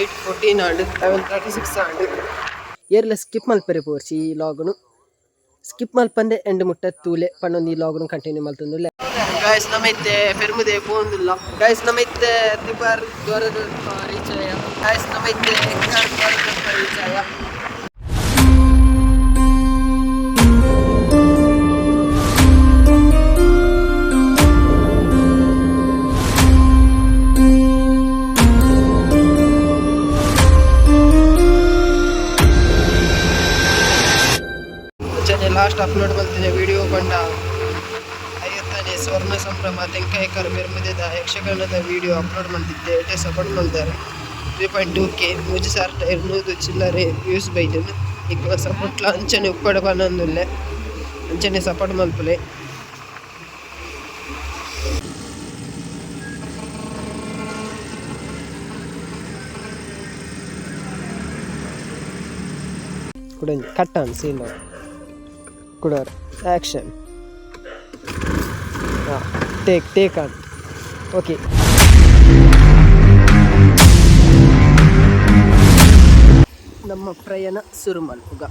8:14 ಆಂಡ್, 7:36 ಆಂಡ್. ಏರ್ಲ skip ಮಲ್ಪೆರೆ ಪೋರ್ಚಿ, ಈ ಲಾಗ್ನು skip ಮಲ್ಪಂದೆ and ಮುಟ್ಟ ತೂಲೆ ಪನ್ನೊಂದು ಈ ಲಾಗ್ನು ಕಂಟಿನ್ಯೂ ಮಲ್ತೊಂದುಲ್ಲೆ. ಗಾಯ್ಸ್, ನಮ್ಮ ಇತ್ತೆ ಪೆರ್ಮುದೆ ಪೋಂದುಲ್ಲ. ಗಾಯ್ಸ್, ನಮ್ಮ ಇತ್ತೆ ತಿಬಾರ್ ದ್ವಾರದ ರೀಚ್ ಆಯ. ಗಾಯ್ಸ್, ನಮ್ಮ ಇತ್ತೆ ಎಕ್ಕಾರ್ ದ್ವಾರದ ರೀಚ್ ಆಯ. ಅಂಚನೆ ಲಾಸ್ಟ್ ಅಪ್ಲೋಡ್ ಮಲ್ತಿನ ವಿಡಿಯೋ ಪಂಡ 50ನೇ ಸ್ವರ್ಣ ಸಂಭ್ರಮ ತೆಂಕಾಯಿಕರ್ ಪೆರ್ಮುದೆದ ಯಕ್ಷಗಾನದ ವಿಡಿಯೋ ಅಪ್ಲೋಡ್ ಮಲ್ತಿದ್ದೆ. ಎಡ್ಡೆ ಸಪೋರ್ಟ್ ಮಲ್ದಾರ್. 3.2K, 3200 ಚಿಲ್ಲರೆ ವ್ಯೂಸ್ ಬೈದೆನ್. ನಿಕ್ಲೆನ ಸಪೋರ್ಟ್ಲ ಅಂಚನೆ ಉಪ್ಪಡ್ ಪನೊಂದುಲ್ಲೆ, ಅಂಚನೆ ಸಪೋರ್ಟ್ ಮಲ್ಪುಲೆ. ಕುಡೊಂಜಿ ಕಟ್ ಆನ್ ಸೀನ್, ಕುಡೋರ್ ಆಕ್ಷನ್. ಹಾಂ, ಟೇಕ್ ಟೇಕ್ ಆನ್. ಓಕೆ, ನಮ್ಮ ಪ್ರಯಾಣ ಶುರು ಮಲ್ಪುಗ.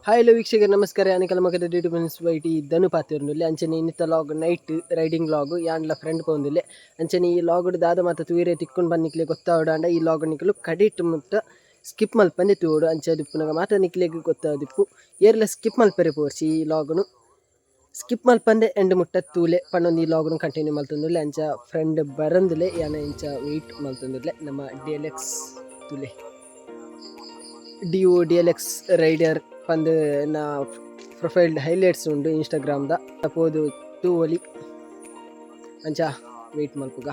ಹಾಯ್, ಹಲೋ ವೀಕ್ಷಕರು, ನಮಸ್ಕಾರ. ಅನಿಕಲ ಮಗದ ಯೂಟ್ಯೂಬ್ ವೈಟಿ ಧನು ಪಾತಿರ್ನುಲ್ಲೆ. ಅಂಚನೆ ಇನ್ನಿತ್ತ ಲಾಗ್ ನೈಟ್ ರೈಡಿಂಗ್ ಲಾಗ್. ಯಾನ್ಲ ಫ್ರೆಂಡ್ ಪೋಂದುಲ್ಲೆ. ಅಂಚನೆ ಈ ಲಾಗ್ ದಾದ ಮಾತ ತೂಯರೆ ತಿಕ್ಕೊಂಡು ಬಂದಿಕ್ಲೆ ಗೊತ್ತಾವಡ. ಈ ಲಾಗ್ ನಿಕಲು ಕಡಿಟ್ ಮುಟ್ಟ ಸ್ಕಿಪ್ ಮಲ್ಪಂದೆ ತೂವೊಡು. ಅಂಚೆ ದಿಪ್ಪುನಗ ಮಾತ ನಿಕ್ಲೆಗ್ ಗೊತ್ತಾದಿಪ್ಪು. ಏರ್ಲ ಸ್ಕಿಪ್ ಮಲ್ಪೆರೆ ಪೋರ್ಚಿ, ಈ ಲಾಗ್ನು ಸ್ಕಿಪ್ ಮಲ್ಪಂದೆ ಎಂಡ್ ಮುಟ್ಟ ತೂಲೆ ಪನ್ನೊಂದು ಈ ಲಾಗ್ನು ಕಂಟಿನ್ಯೂ ಮಲ್ತೊಂದುಲ್ಲೆ. ಅಂಚ ಫ್ರೆಂಡ್ ಬರಂದುಲೆ, ಯಾನ ಇಂಚ ವೆಯ್ಟ್ ಮಲ್ತೊಂದುಲ್ಲೆ. ನಮ್ಮ ಡಿ ಎಲ್ ಎಕ್ಸ್ ತುಲೆ, ಡಿ ಎಲ್ ಎಕ್ಸ್ ರೈಡರ್ ಪಂದ್ ನಾ ಪ್ರೊಫೈಲ್ ಹೈಲೈಟ್ಸ್ ಉಂಡು ಇನ್ಸ್ಟಾಗ್ರಾಮ್ದ, ಪೋದು ತೂವೊಲಿ. ಅಂಚ ವೆಯ್ಟ್ ಮಲ್ಪುಗ.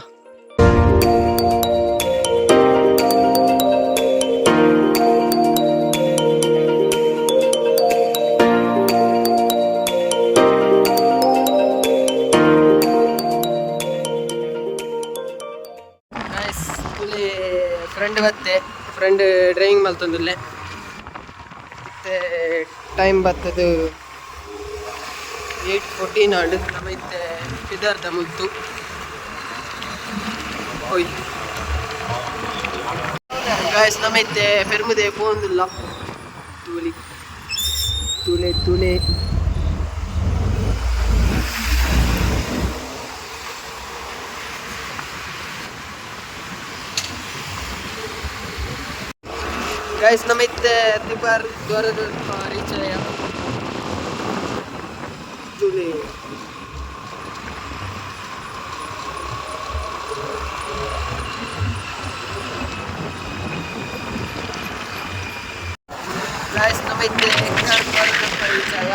ಗೈಸ್, ಫ್ರೆಂಡ್ ಬತ್ತೆ. ಫ್ರೆಂಡ್ ಡ್ರೈವಿಂಗ್ ಮಲ್ತೊಂದುಲ್ಲೆ. ಇತ್ತೆ ಟೈಮ್ ಬತ್ತದು 8:14 ಆಂಡ್. ನಮ್ಮ ಇತ್ತೆ ಪಿದರ್ದ ಮುಲ್ತು. ಓಯ್ ಗಾಯ್ಸ್, ನಮ್ಮ ಇತ್ತೆ ಪೆರ್ಮುದೆ ಪೋಂದುಲ್ಲ. ತೂಲಿ, ತೂಲೆ ತೂಲೆ. ಗೈಸ್, ನಮ್ಮ ಇತ್ತೆ ತಿಬಾರ್ ದ್ವಾರದ ರೀಚ್ ಆಯ. ತೂಲೆ. ಗೈಸ್, ನಮ್ಮ ಇತ್ತೆ ಎಕ್ಕಾರ್ ದ್ವಾರದ ರೀಚ್ ಆಯ.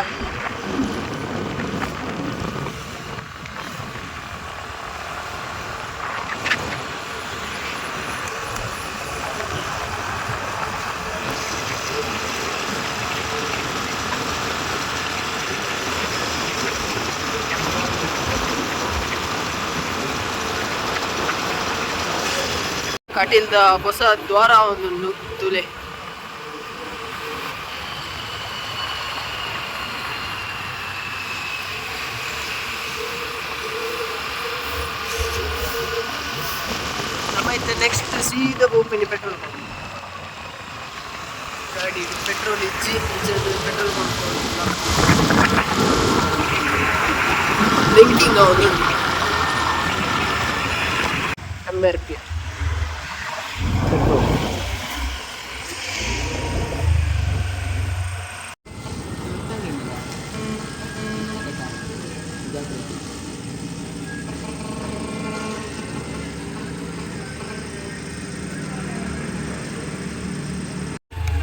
ಕಟೀಲ್ದ ಹೊಸ ದ್ವಾರ ಒಂದು ತುಲೆ. ನಮ್ಮ ಇತ್ತೆ ನೆಕ್ಸ್ಟ್ ಸೀದಾ ಪೋಪಿನಿ ಪೆಟ್ರೋಲ್ ಪಂಪ್. ಗಾಡಿ ಪೆಟ್ರೋಲ್ ಇಜ್ಜಿ, ಪೆಟ್ರೋಲ್ ಪಂಪ್ ಲಿಂಕಿಂಗ್ ಒಂದು M R P petrol.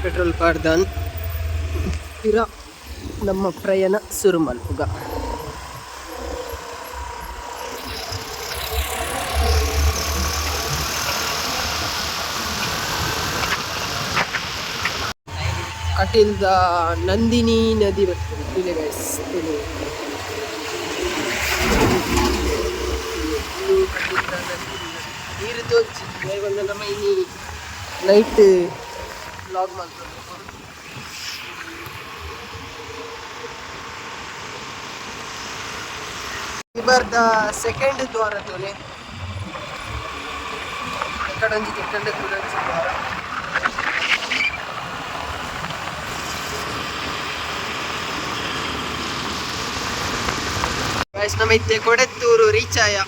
Petrol ಪಾಡ್ದಾನ್ ಪಿರ ನಮ್ಮ ಪ್ರಯಾಣ ಶುರು ಮಲ್ಪುಗ. ಕಟೀಲ್ದ ನಂದಿನಿ ನದಿ ಬರ್ತದೆ. ತೂಲೆ ಗೈಸ್, ತೂಲೆ. ಇದು ಕಟೀಲ್ದ ನಂದಿನಿ ನದಿ. ನೀರು ತೋಚಿ ಬಂದ. ನಮ್ಮ ಇನಿ ನೈಟ್ ವ್ಲಾಗ್ ಮಾಡ್ತಾರೆ. ಇಬರ್ದ ಸೆಕೆಂಡ್ ದ್ವಾರ ತೂಲೆ. ಕಡಂಜಿ ತಿಕ್ಕಂಡೆ ಕುಡಂಜಿ ದ್ವಾರ. ಗೈಸ್, ನಮ್ಮ ಇತ್ತೆ ಕೊಡೆತ್ತೂರು ರೀಚ್ ಆಯ.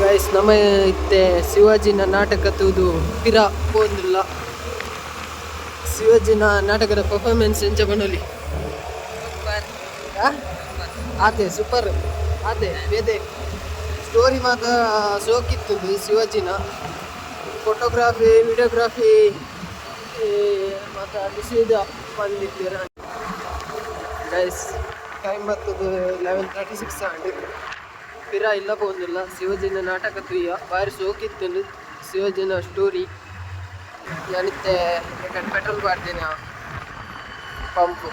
ಗೈಸ್, ನಮ್ಮ ಇತ್ತೆ ಶಿವಾಜಿನ ನಾಟಕ ತೂದು ಪಿರ ಪೋಂದಿಲ್ಲ. ಶಿವಾಜಿನ ನಾಟಕದ ಪರ್ಫಾರ್ಮೆನ್ಸ್ ಎಂಚ ಪನೊಲಿ? ಆತೆ ಸೂಪರ್ ಆತೆ. ಬೇತೆ ಸ್ಟೋರಿ ಮಾತ ಸೋಕಿತ್ತು. ಶಿವಾಜಿನ ಫೋಟೋಗ್ರಾಫಿ, ವಿಡಿಯೋಗ್ರಾಫಿ ಮಾತ ನಿಷೇಧ ಬಂದಿದ್ದೀರ. ಗೈಸ್, ಟೈಮ್ ಬರ್ತದೆ 11:36 ಆಂಡ್. ಪಿರ ಇಲ್ಲ ಪೋಂದಿಲ್ಲ. ಶಿವಾಜಿನ ನಾಟಕ ತೂಯ, ಬಾರಿ ಸೋಕಿತ್ತು ಶಿವಾಜಿನ ಸ್ಟೋರಿ. ಯಾನಿತ್ತೆ ಪೆಟ್ರೋಲ್ ಪಾಡ್ದಿನ ಪಂಪ್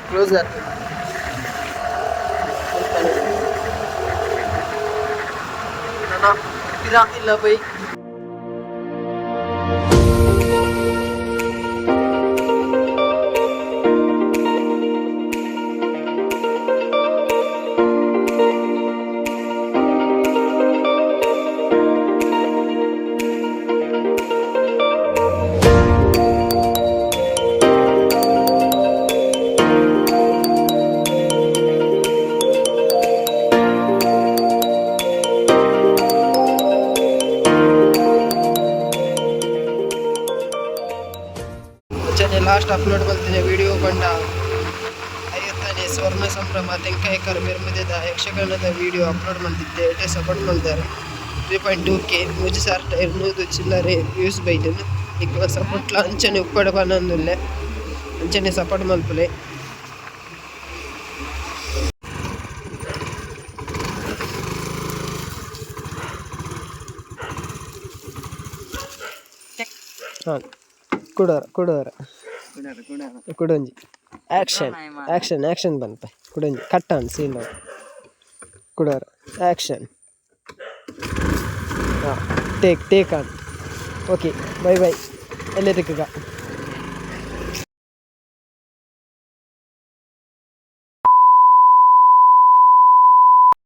ಕ್ಲೋಸ್ ಆಗ್ತದೆ. ನನ್ನ ಪಿರ ಇಲ್ಲ ಬೈ. ಅಂಚನೆ ಲಾಸ್ಟ್ ಅಪ್ಲೋಡ್ ಮಲ್ತಿನ ವಿಡಿಯೋ ಪಂಡ 50ನೇ ಸ್ವರ್ಣ ಸಂಭ್ರಮ ತೆಂಕಾಯಿಕರ್ ಮೆರ್ಮುದೆದ ಯಕ್ಷಗಾನದ ವಿಡಿಯೋ ಅಪ್ಲೋಡ್ ಮಲ್ತಿದ್ದೆ. ಎಡ್ಡೆ ಸಪೋರ್ಟ್ ಮಲ್ದಾರೆ. 3.2K, 3200 ಚಿಲ್ಲರೆ ವ್ಯೂಸ್ ಬೈದನ್. ನಿಕ್ಲ ಸಪೋರ್ಟ್ಲ ಅಂಚನೆ ಉಪ್ಪಡ ಪನೊಂದುಲ್ಲೆ, ಅಂಚನೆ ಸಪೋರ್ಟ್ ಮಲ್ಪುಲೆ. ಹಾಂ, ಕುಡೋರ ಕುಡೋರ ಕುಡೊಂಜಿ action, action, action ಬಂತ. ಕುಡೊಂಜಿ ಕಟ್ ಆನ್ ಸೀನ್. ಕುಡೋರ ಆ್ಯಕ್ಷನ್. ಹಾಂ, take take on. Okay, bye bye. ಎಲ್ಲೇ ತಿಕ್ಕಗ.